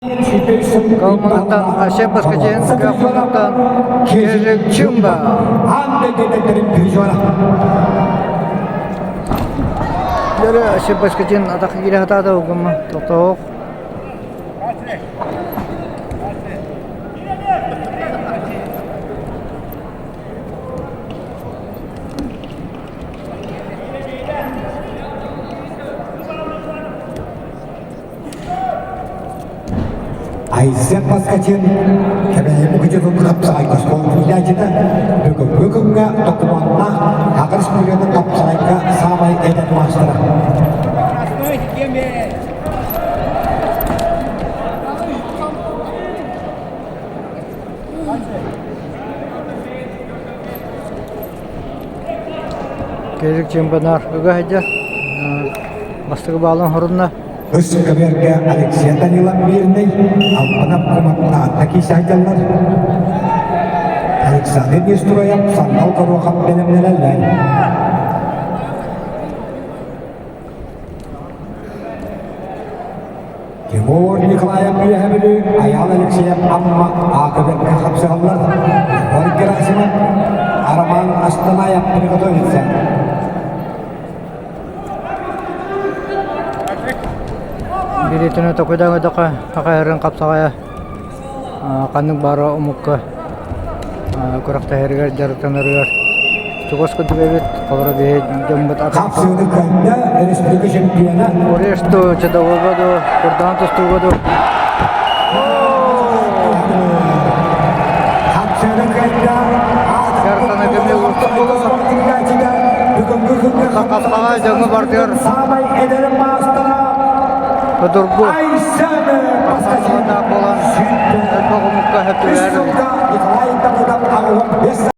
Калмыктан Асен Паскачен, Калмыктан Кежик Чымба. Дөрө Асен Паскачен атақ кире хатаада угумма тоқтоох. Айсен Паскачин Кэбээйи Мукучутун хапсаҕайга суолтуйааччыта бүгүҥҥү күҥҥэ докумуоннаах Саха Республикатын хапсаҕайга саамай эдэр маастара. Кэлик чемпионат ыга сылдьар. Бастакы баалын хорунна. Үс көбүөргэ Алексей Данилов Мирный, Албанап Куматтаатта киисаайдаллар. Александр Нестроев Сандал Горохов бэлэмнэнэллэр. Тимур Николаев Үөһэ Бүлүү, Айаал Алексеев Амма аакыбыкка хапсыһаллар. Егор Герасимов, Роман Астанаев приготовится. Билитини токуйдаҥы дока хахайырын хапсаҕайа ханнык баара омукка күрэхтэһэригэр дьарыктанарыгар чугас курдук эбит холоро биһи дьоммут Хапсыыны кыайда республика чемпиона Ореш Чедового ду Курдаан тустууга ду Хапсыыны кыайда Картаны кими устук буолуо Бүгүҥҥү күҥҥэ Хапсаҕай дьоҥҥо бардыгар саамай эдэр маастара Судургу Айсен Паскачин буолан элбэх омукка сөп түбэһэр.